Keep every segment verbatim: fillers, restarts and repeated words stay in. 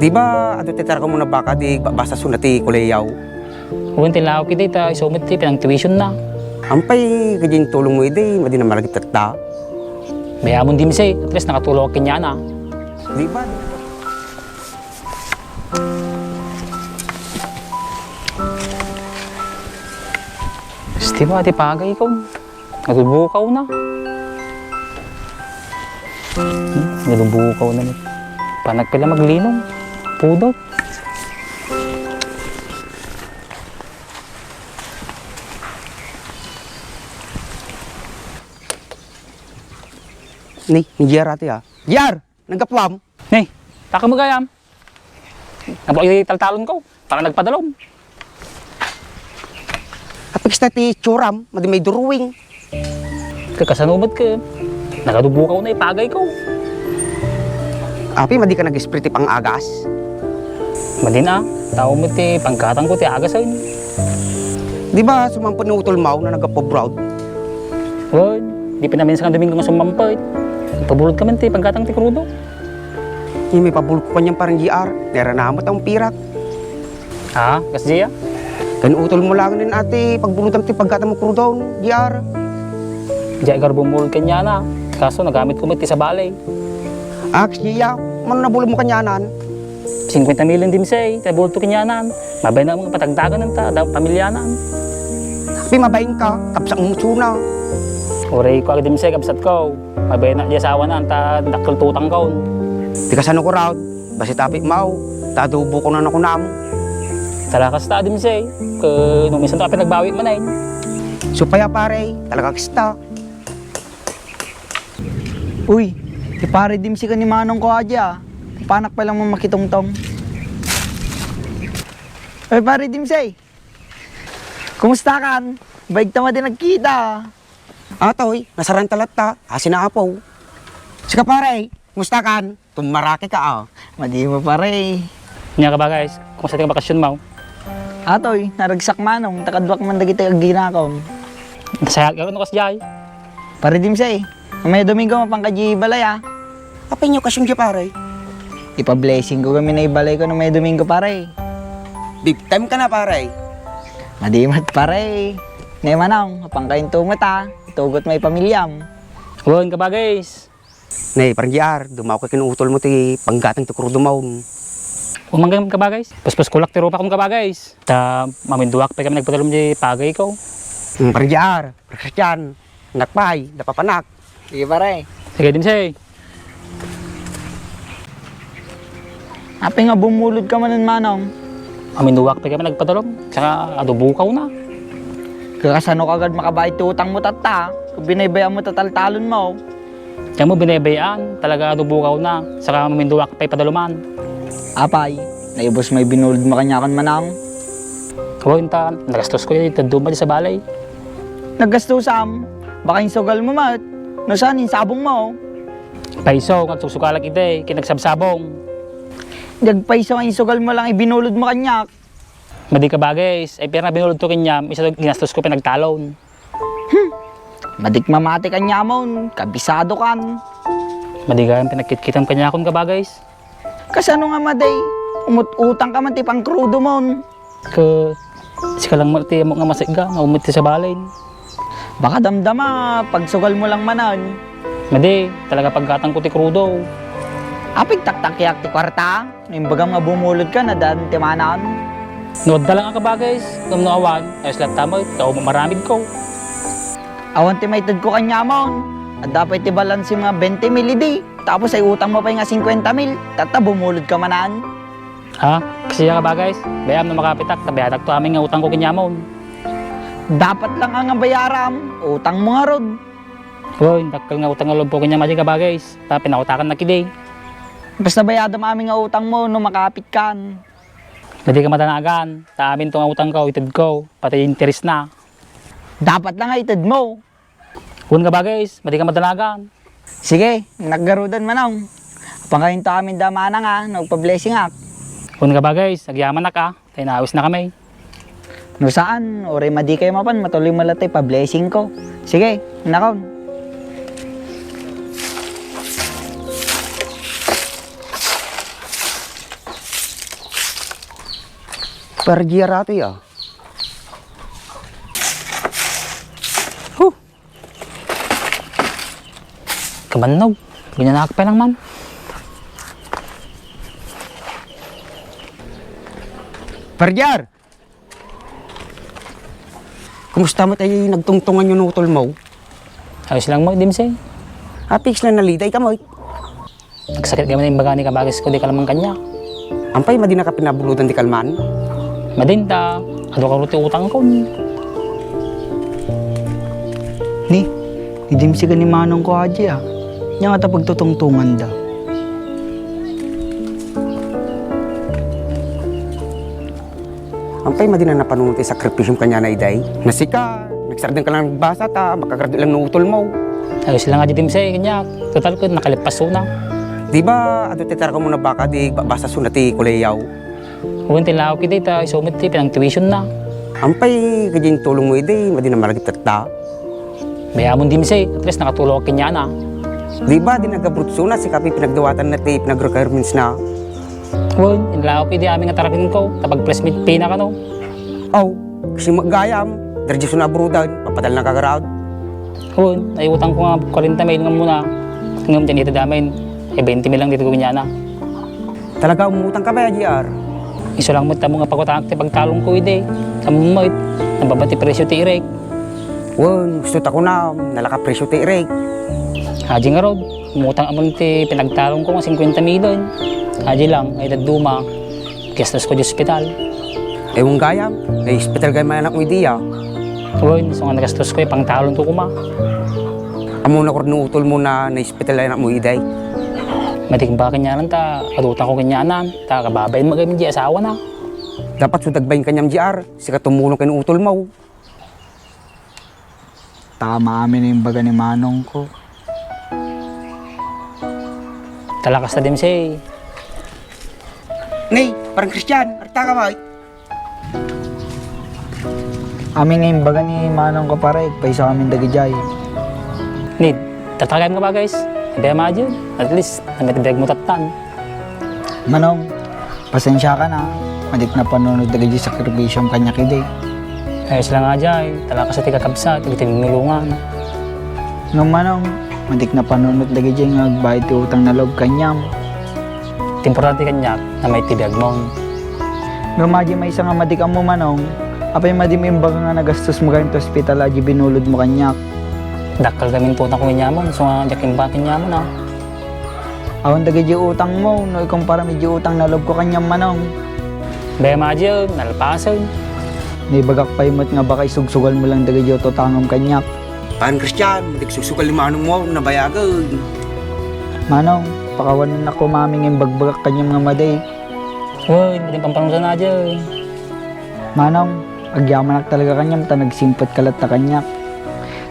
Di ba, adu ti tarakmo na baka di ba-, basta suna ti kuleyaw? Wen ti laok idi ta isu met ti pinang-tuition na. Ampay, kadi tulong mo idi, madi na malagip tatta. Mayamon dimse, at least nakatulong ka kanyana. Di ba? Gusto mo, ati pagay ko. Nadubukaw na. Hmm, nadubukaw na ni. Panagpila maglinong. Pudot. Ni, ni J R ati, ah. J R! Naggapuam? Ni, taka mo gayam. Napo iti taltalon ko, para nagpadalom. Apigsta ti itsuram, madi may drawing. Kakasano met ket? Nagadubukaw na ipagay ko. Api, madi ka nag-spray ti pang-agas? Madin a, tao met ti panggatang ko ti agas ay. Di ba, sumampet ni utol mo na nagapobroad? Wen, di pinaminsan nga Domingo nga sumampet. Pabulod ka man ti panggatang ti krudo. Ni, may pabulod ko kanian parang G R. Nera namat ang pirak. Ha? Kas Gia? Kan utol mo lang nin ati, pagbulodam ti paggatang mo krudon, G R. Di ay garbong bulod kaniana. Kaso nagamit ko met ti sabali. Ah, kas Gia, mano nabulod mo kanianan? Singkwenta mil dimsay, ti nabulod to kanianan. Mabain na nga patagdagan ta, da pamilyanan. Pi mabain ka, kabsat mo suna. Uray ko agi dimsay, kabsat ko. Mabain na di asawa na, anta dakkel tutang kaon. Ti kasano ko raw, basi tapit mao, ta adubo ko na nakunam. Talakas ta, Dimsay, ke, no minsan to apin nagbawi man ay. Supaya pare, talaga kasta. Uy, ti pare Dimsay ken ni Manong ko adi a. Panak pa lang man makitongtong. Uy, pare Dimsay. Kumusta kan? Baig ta madi nagkita. Atoy, nasaranta latta, asin a apo. Sika pare, kumusta kan? Tummaraki ka, ah. Madi mo pare. Nya ka ba, guys? Kumusta ti bakasyon mo? Atoy, naragsak manong, ta kaduak man dagiti aginakom. Nasayat ka no kas jay? Pare Dimsay, may Domingo mapan ka di balay, ah. Apay nga okasyon di, pare? Ipa-blessing ko kami na ibalay ko no may Domingo, pare. Big time ka na, pare. Madi met, pare. Ne manong, apang kayo tumet, ah. Itugot mo ipamilyam. Wen, kabagis. Ne, parang G R, dumaw ka kinutol mo ti panggatang ti krudo maon. Umanggan, kabagis. Puspos kulak ti rupa kun, kabagis. Ta, maminduak pa kami nagpadalom di pagay ko. Hmm, parang G R, parang Christian. Nakpay, napapanak. Sige, pare. Sige, Dimsay. Apay nga bumulod ka manen, manong? Aminuak pay kami nagpadalom, saka adubukaw na. Kasano ka agad makabayad ti utang mo tatta? Binaybaya mo tataltalon mo. Kaya mo binaybayaan, talaga adubukaw na, saka maminduak pay padaluman. Apay, naibos may binulod mo kanyakon, manong? Kawa intan, nagastos ko yung itaduma di sa balay. Naggastusam, baka insugal mo met. No saan, insabong mo. Paiso, nga agsusugalak iti, kinagsabsabong. Nagpaiso nga insugal mo lang ibinulod mo kanyak. Madi ka bagis, ay pira binulod to kanyam, isa ginastos ko pinagtalon. Hmm. Madik mamati kanyamon, kabisado kan. Madi ka pinagkitkitam kanyakon ka bagis. Kasano nga maday? Umut-utang ka man ti pangkrudo mon. Ket sika lang met ti ammok nga masitga nga ummet ti sabalen. Baka damdama, pagsugal mo lang manen. Madi, talaga paggatang ko ti krudo. Apay taktakiak ti kuarta? No imbagam nga bumulod ka, nadaan ti manan. No adda lang a kabagis, ngem no awan, ayos latta met, ta umok maramid ko. Awan ti maited ko kanyamon. Adda pay ti balanse nga bente mil idi. Tapos ay utang mo pay nga singkwenta mil. Tatta, bumulod ka manan. Ha? Kasiya ka ba, guys? Bayam no makapitak, ta bayadak to amin nga utang ko kinyamon. Dapat lang nga bayaram, utang mo ngarud. Hoy, dakkel nga utang nga loob ko kinyam adi ka ba, guys? Ta pinautakan na kidi. Basta bayadam amin nga utang mo no makapit kan. Madi ka madanagan, ta amin to nga utang ko, ited ko, pati interes na. Dapat lang nga ited mo. Wen nga bagay, madi ka madanagan. Sige, naggarudan manong. Apangayon to amin da manang a, no agpa-blessing ak. Wen nga bagay, agyamanak a, tay naawis na kami. No saan, uray madi kayo mapan, matuloy mo latay pa-blessing ko. Sige, nakon. Para di arati, ah. Huh! Kabannog, binanakak pa lang man. Pardiar! Kumusta met ay nagtungtongan yung utol mo? Ayos lang mo, Dimsey. Apix na naliday ka mo. Nagsakit kami ng baga ni kabagas ko, di kalman kanya. Ampay, madi na ka pinabulodan di kalman? Madin ta, adu ka ruti utang ko. Ni, idimsigan ni manong ko aji, ah. Nya nga ta pagtutungtungan da. Ampay, madi na napanunot ti sakripisyom kaniana, iday? Nasika, nagsardeng ka lang nagbasa, ta makagradua lang no utol mo. Ayos lang nga di Dimsey, kanya. Total ko, nakalipas suna. Di ba, adu ti targa mo na baka di ba-, basa suna ti kuleyaw? Wen, ti laok idi ta isu met ti pinang-tuition na. Ampay, kadi tulong mo idi, madi na malagip tatta. Mayamon Dimsey, at least nakatulong ak kaniana. Di ba, di nagabrut suna, sika pinagdawatan na ti pinag-requirements na. Wen, inlaok idi amin nga taraken ko, ta pag-press meet pay na kano. Aw, kasi maggayam, dardi suna abroadan, papadal na kagarad. Wen, ay utang ko nga kwarenta mil nga muna. Ngem diyan ita damen, ay twenty mil lang dito ko kaniana. Talaga, umutang ka ba, J R? Isu lang met ammo nga pagutangak ti pagtalon ko idi. Ammo met, nababa ti presyo ti irek. Wen, gusto ta kunam, nalaka presyo ti irek. Aji ngarud, umutang ammo ti pinagtalon ko nga singkwenta milen. Aji lang, ay dadduma, gastos ko di ospital. Ewan gayam, ay ospital gayam anak mo idi, ah. Wen, isu nga nagastos ko, ipangtalon ko kuma. Ammo na kurno utol mo na, na ospital anak mo idi. Matikbakan niya lang ta, adutang ko kanyanan, ta kababain mo kami di asawa na. Dapat sudagbain kanyam, J R, sika tumulong ken utol mo. Tama amin imbaga ni manong ko. Talakas na Dimsey. Ni, parang Christian, arta ka ba? Amin nga imbaga ni manong ko, pare, paiso amin dagijay. Ni, tatagayam ka ba, guys? Abi ama aja, at least, namitibag mo tattan. Manong, pasensya ka na. Madik napanunot dagiti sakripisyom kaniak idi. Ayos lang nga jay, talakas ti kakabsat, iti tinulungan. Ngem manong, madik napanunot dagiti nga agbayad ti utang na loob kaniam. Ti importante kaniak, na maitibag mo. Ngem aji maysa nga madik ammo manong, apay madi mo imbaga nga nagastos mo gayam ti ospital aji binulod mo kaniak. Dakkel kami ti utang ko kaniam, isu nga diak imbaga kaniam, ah. Awan dagiti utang mo, no ikumpara mi di utang na loob ko kaniam manong. Bay, Majel, nalpasen. Naibagak pay met nga baka isugsugal mo lang dagiti ututangem kaniak. Pan Christian, madik sugsugal ni manong mo, nabayagen. Manong, pakawanen na kumaming imbagbagak kaniam nga madi. Uy, pwede pampanusan na dyan. Manong, agyamanak talaga kaniam ta nagsimpet ka latta kaniak.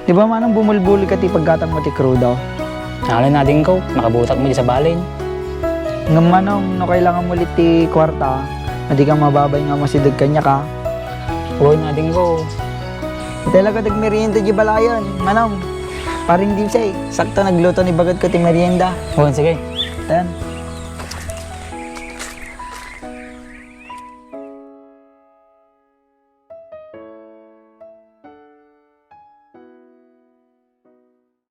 Di ba, manong, bumulbuli ka ti paggatang mo ti krudo? Ano na din ko, makabutak mo di sa balin. Ngem, manong, no kailangan mo ulit ti kwarta, madi ka mababay nga masideg kaniak, a. Uy, na din ko. Itay laga dagmerienda di balayan, manong. Paring Dinsay, sakto nagluto ni bagad ko ti merienda. Uy, sige. Tan.